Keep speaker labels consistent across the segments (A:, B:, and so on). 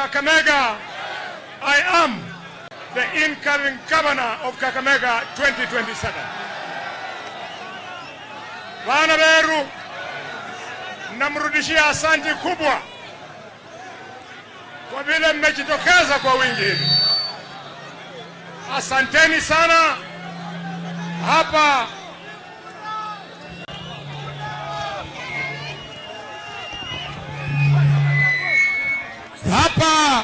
A: Kakamega, I am the incoming governor of Kakamega 2027. Bana beru, namrudishia asanti kubwa kwa vile mmejitokeza kwa wingi hivi. Asanteni sana. Hapa hapa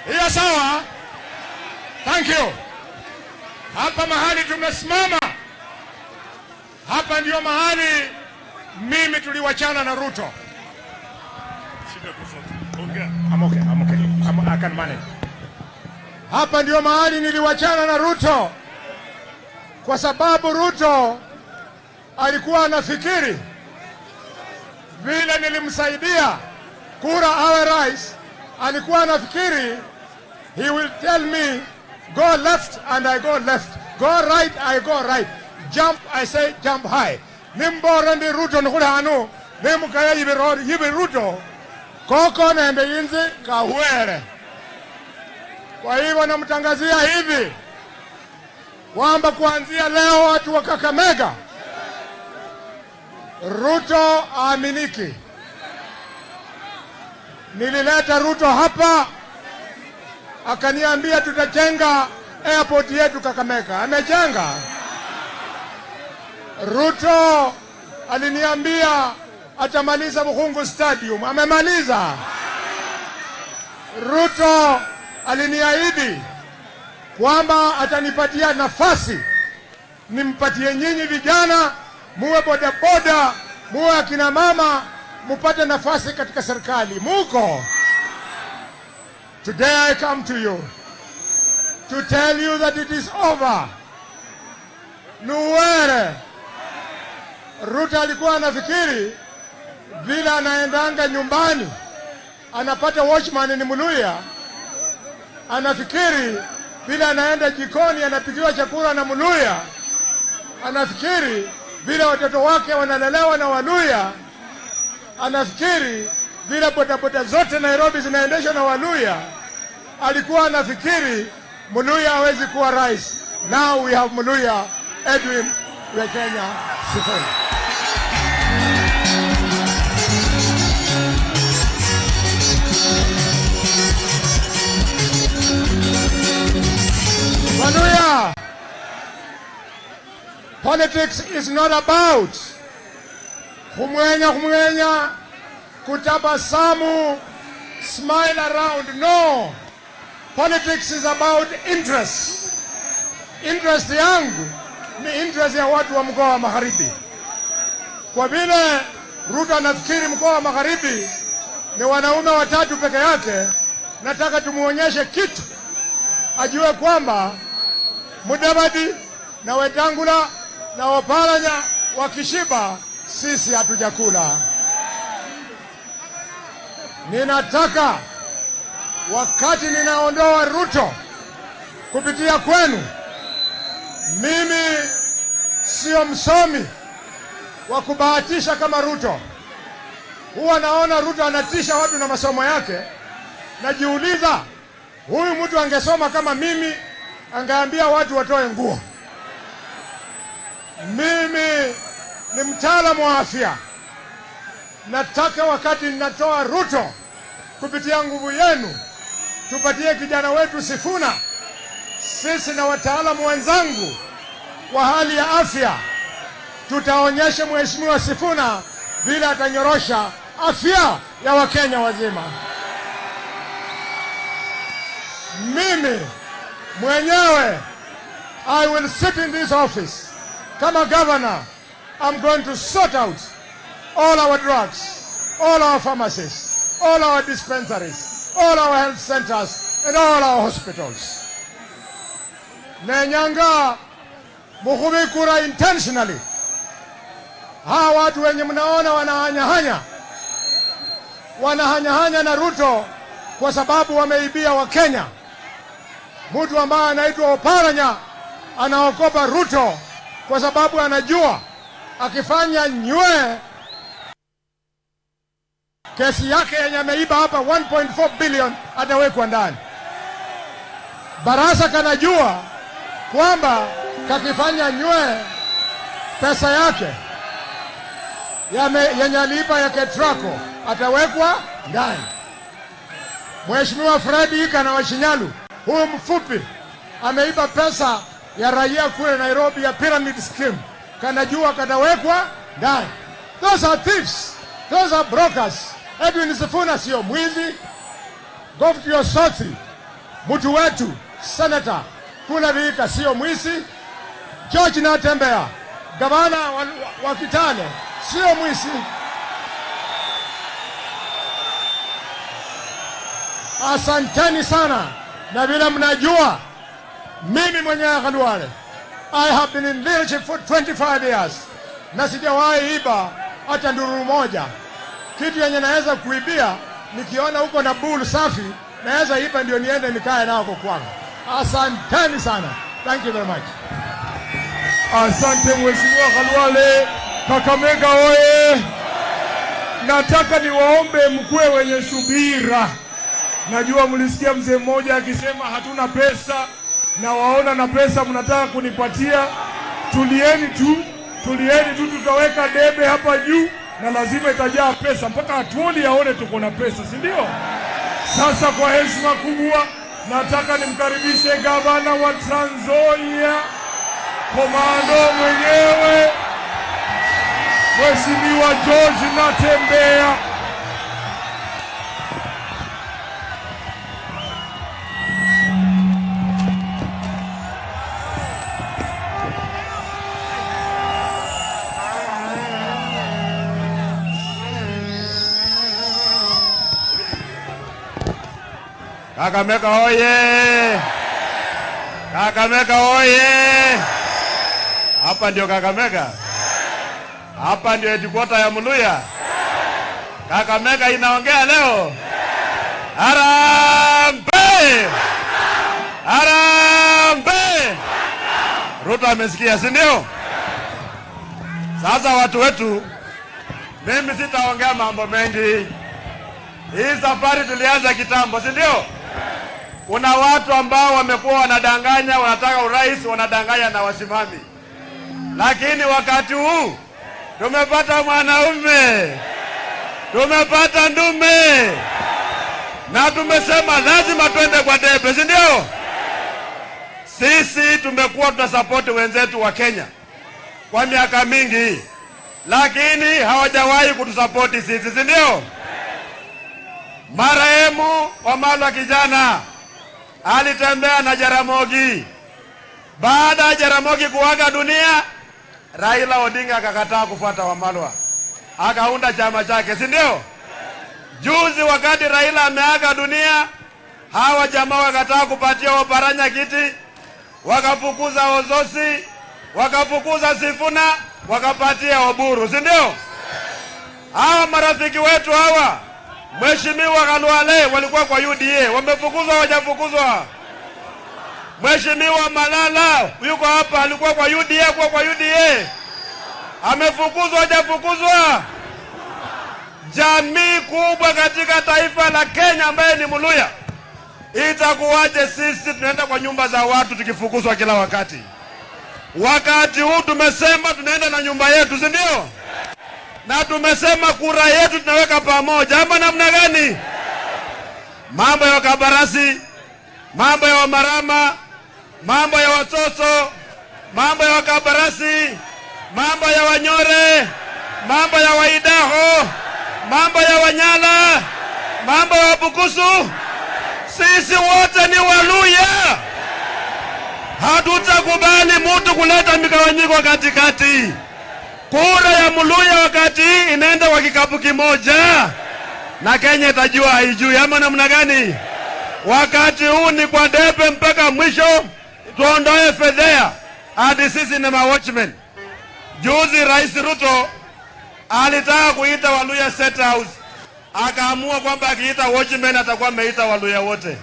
A: hiyo sawa, thank you. Hapa mahali tumesimama hapa ndio mahali mimi tuliwachana na Ruto. I'm okay, I'm okay. I can manage. Hapa ndio mahali niliwachana na Ruto kwa sababu Ruto alikuwa anafikiri vile nilimsaidia kura awe rais, alikuwa anafikiri he will tell me go left and I go left, go right I go right, jump I say jump high. Nimbora ndi Ruto nukula hanu nimukaya yibi Ruto koko nende yinzi kahwere. Kwa hivyo namtangazia hivi kwamba kuanzia leo watu wa Kakamega, Ruto aaminiki. Nilileta Ruto hapa akaniambia tutajenga airport yetu Kakamega. Amejenga. Ruto aliniambia atamaliza Bukhungu Stadium. Amemaliza. Ruto aliniahidi kwamba atanipatia nafasi nimpatie nyinyi vijana, muwe bodaboda, muwe akina mama, mupate nafasi katika serikali. Muko. Today I come to you to tell you that it is over. Nuwere. Ruto alikuwa anafikiri vile anaendanga nyumbani anapata watchman ni Mluya, anafikiri vile anaenda jikoni anapikiwa chakula na Mluya, anafikiri vile watoto wake wanalelewa na Waluya, anafikiri vile bodaboda zote Nairobi zinaendeshwa na Waluya. Alikuwa anafikiri Mluya hawezi kuwa rais. Now we have Mluya Edwin Wakenya Sifuna. Waluya, politics is not about kumwenya kumwenya, kutabasamu, smile around. No, politics is about interest. Interest yangu ni interest ya watu wa mkoa wa Magharibi. Kwa vile Ruto anafikiri mkoa wa Magharibi ni wanaume watatu peke yake, nataka tumuonyeshe kitu, ajue kwamba Mudavadi na Wetangula na Oparanya wakishiba, sisi hatujakula. Ninataka wakati ninaondoa Ruto kupitia kwenu, mimi sio msomi wa kubahatisha kama Ruto. Huwa naona Ruto anatisha watu na masomo yake, najiuliza huyu mtu angesoma kama mimi angeambia watu watoe nguo. Mimi ni mtaalamu wa afya. Nataka wakati ninatoa Ruto kupitia nguvu yenu, tupatie kijana wetu Sifuna. Sisi na wataalamu wenzangu wa hali ya afya tutaonyesha Mheshimiwa Sifuna vile atanyorosha afya ya Wakenya wazima. Mimi mwenyewe, I will sit in this office kama governor. I'm going to sort out all our drugs, all our pharmacies, all our dispensaries, all our health centers, and all our hospitals. Nenyanga mukhube kura intentionally. Hawa watu wenye mnaona wanahanyahanya, wanahanyahanya na Ruto kwa sababu wameibia Wakenya. Mtu ambaye anaitwa Oparanya anaogopa Ruto kwa sababu anajua akifanya nywe Kesi yake yenye ameiba hapa 1.4 billion atawekwa ndani. Barasa kanajua kwamba kakifanya nywe pesa yake yenye aliiba ya Ketraco atawekwa ndani. Mheshimiwa Fred Ikana wa Shinyalu, huyu mfupi, ameiba pesa ya raia kule Nairobi ya pyramid scheme, kanajua katawekwa ndani. Those are thieves, those are brokers. Edwin Sifuna sio mwizi. Godfrey Osotsi mtu wetu senator kule Vihiga sio mwizi. George Natembeya gavana wa Kitale sio mwizi. Asanteni sana, na vile mnajua mimi mwenyewe Khalwale, I have been in leadership for 25 years na sijawahi iba hata ndururu moja. Kitu yenye naweza kuibia nikiona huko na bull safi, naweza iba ndio niende nikae nao kwangu. Asanteni sana. Thank you very much.
B: Asante Mheshimiwa Khalwale. Kakamega oye! Nataka niwaombe mkuwe wenye subira. Najua mlisikia mzee mmoja akisema hatuna pesa, na waona na pesa mnataka kunipatia. Tulieni tu, tulieni tu, tutaweka debe hapa juu na lazima itajaa pesa mpaka hatuoni aone tuko na pesa, si ndio? Sasa kwa heshima kubwa nataka nimkaribishe gavana wa Trans Nzoia, komando mwenyewe, Mheshimiwa George Natembeya.
C: Kakamega oye! Kakamega oye! Hapa ndio Kakamega. Hapa ndio headquarter ya Mluya. Kakamega inaongea leo. Harambee! Harambee! Ruto amesikia, si ndio? Sasa watu wetu, mimi sitaongea mambo mengi. Hii safari tulianza kitambo, si ndio? Kuna watu ambao wamekuwa wanadanganya, wanataka urais, wanadanganya na wasimami. Lakini wakati huu tumepata mwanaume, tumepata ndume, na tumesema lazima twende kwa debe, si ndio? Sisi tumekuwa tunasapoti wenzetu wa Kenya kwa miaka mingi, lakini hawajawahi kutusapoti sisi, si ndio? Marehemu Wamalwa kijana alitembea na Jaramogi. Baada ya Jaramogi kuaga dunia, Raila Odinga akakataa kufuata Wamalwa, akaunda chama chake, si ndio? Juzi wakati Raila ameaga dunia, hawa jamaa wakataa kupatia Oparanya kiti, wakafukuza Ozosi, wakafukuza Sifuna, wakapatia Oburu, si ndio? Hawa marafiki wetu hawa, Mheshimiwa Khalwale walikuwa kwa UDA, wamefukuzwa hawajafukuzwa? Mheshimiwa Malala yuko hapa, alikuwa kwa UDA, kwa UDA, amefukuzwa hajafukuzwa? Jamii kubwa katika taifa la Kenya ambaye ni Mluya, itakuwaje sisi tunaenda kwa nyumba za watu tukifukuzwa kila wakati? Wakati huu tumesema tunaenda na nyumba yetu, si ndio? Na tumesema kura yetu tunaweka pamoja, ama namna gani? Mambo ya Kabarasi, mambo ya Wamarama, mambo ya Watoto, mambo ya Wakabarasi, mambo ya Wanyore, mambo ya Waidaho, mambo ya Wanyala, mambo ya Wabukusu, sisi wote ni Waluya. Hatutakubali mtu kuleta migawanyiko katikati. Kura ya Mluya wakati hii inaenda kwa kikapu kimoja, na Kenya itajua haijui, ama namna gani? Wakati huu ni kwa debe mpaka mwisho, tuondoe fedhea hadi sisi ni ma-watchmen. Juzi Rais Ruto alitaka kuita Waluya State House, akaamua kwamba akiita watchmen atakuwa ameita Waluya wote.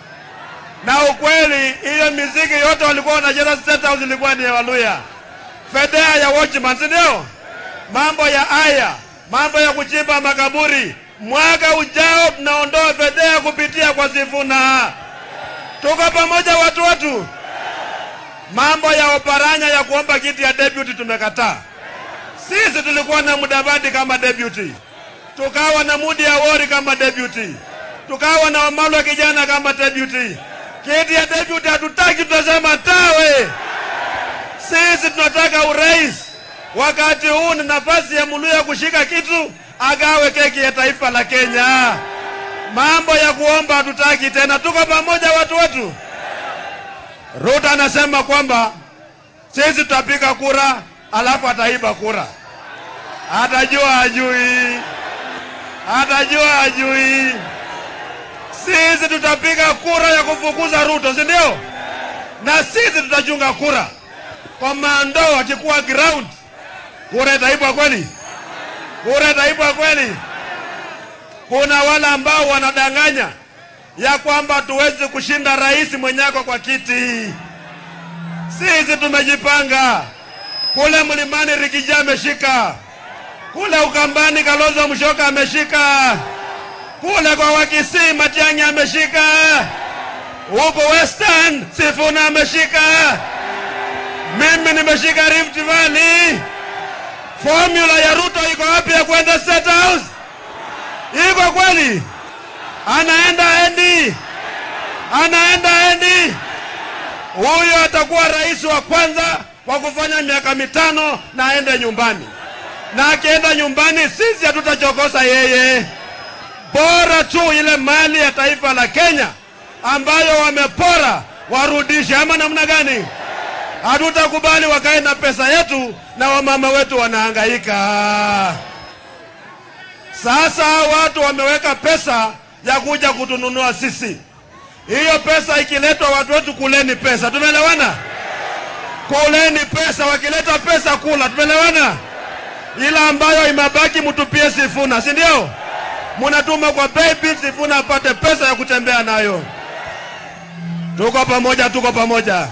C: Na ukweli hiyo miziki yote walikuwa wanacheza State House ilikuwa ni ya Waluya. Fedhea ya watchman, si ndio? Mambo ya aya, mambo ya kuchimba makaburi, Mwaka ujao tunaondoa fedheha kupitia kwa Sifuna. Tuko pamoja watu wetu. Mambo ya Oparanya ya kuomba kiti ya deputy tumekataa. Sisi tulikuwa na Mudavadi kama deputy, tukawa na Moody Awori kama deputy, tukawa na Wamalwa kijana kama deputy. Kiti ya deputy hatutaki, tutasema tawe. Sisi tunataka urais. Wakati huu ni nafasi ya Mluya kushika kitu agawe keki ya taifa la Kenya. Mambo ya kuomba hatutaki tena. Tuko pamoja watu wetu. Ruto anasema kwamba sisi tutapiga kura alafu ataiba kura. Atajua ajui, atajua ajui. Sisi tutapiga kura ya kufukuza Ruto, si ndio? Na sisi tutachunga kura. Komando akikuwa ground, kura itaibwa kweli? Kura itaibwa kweli? Kuna wale ambao wanadanganya ya kwamba tuwezi kushinda rais mwenyako kwa kiti. Sisi tumejipanga. Kule mlimani Riggy G ameshika, kule Ukambani Kalonzo Musyoka ameshika, kule kwa Wakisii Matiang'i ameshika, huko Western Sifuna ameshika, mimi nimeshika Rift Valley. Formula ya Ruto iko wapi ya kwenda State House? Iko kweli? Anaenda endi, anaenda endi. Huyo atakuwa rais wa kwanza wa kufanya miaka 5 na aende nyumbani, na akienda nyumbani sisi hatutachokosa yeye. Bora tu ile mali ya taifa la Kenya ambayo wamepora warudishe, ama namna gani? Hatutakubali wakae na pesa yetu na wamama wetu wanahangaika. Sasa watu wameweka pesa ya kuja kutununua sisi. Hiyo pesa ikiletwa, watu wetu kuleni pesa. Tumeelewana? Kuleni pesa, wakileta pesa kula. Tumeelewana? Ila ambayo imebaki mtupie Sifuna, si ndio? Munatuma kwa baby Sifuna apate pesa ya kutembea nayo. Tuko pamoja, tuko pamoja.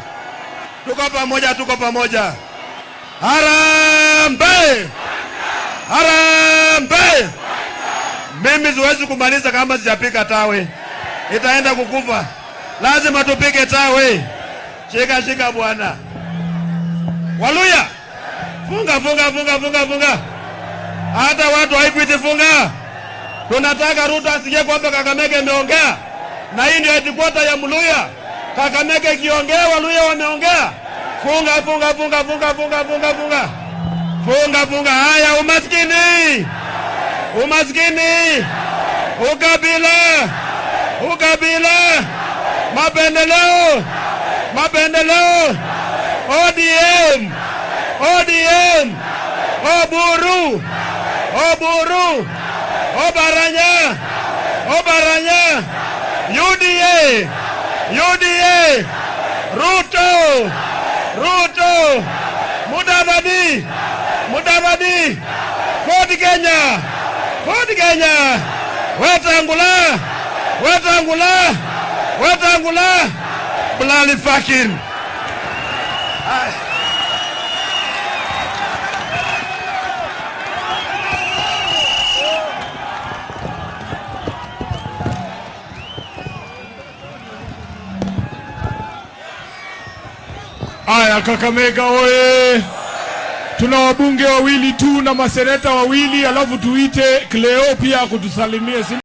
C: Tuko pamoja, tuko pamoja. Harambee! Harambee! Mimi siwezi kumaliza kama sijapika tawe. Itaenda kukufa. Lazima tupike tawe. Shika shika bwana. Waluya. Funga funga funga funga funga. Hata watu wa Equity funga. Tunataka Ruto asikie kwamba Kakamega imeongea. Na hii ndio headquarter ya Mluya. Kakamega ikiongea, Waluya wameongea. Funga funga funga funga funga funga funga. Funga funga. Haya, umaskini. Umaskini. Ukabila. Ukabila. Mapendeleo. Mapendeleo. ODM. ODM. Oburu. Oburu. Oparanya. Oparanya. UDA. UDA. Ruto. Ruto. Mudavadi. Mudavadi. Ford Kenya. Ford Kenya. Wetangula. Wetangula. Wetangula. Bloody fucking.
B: Aya, Kakamega oye! Tuna wabunge wawili tu na maseneta wawili, alafu tuite Cleo pia kutusalimia.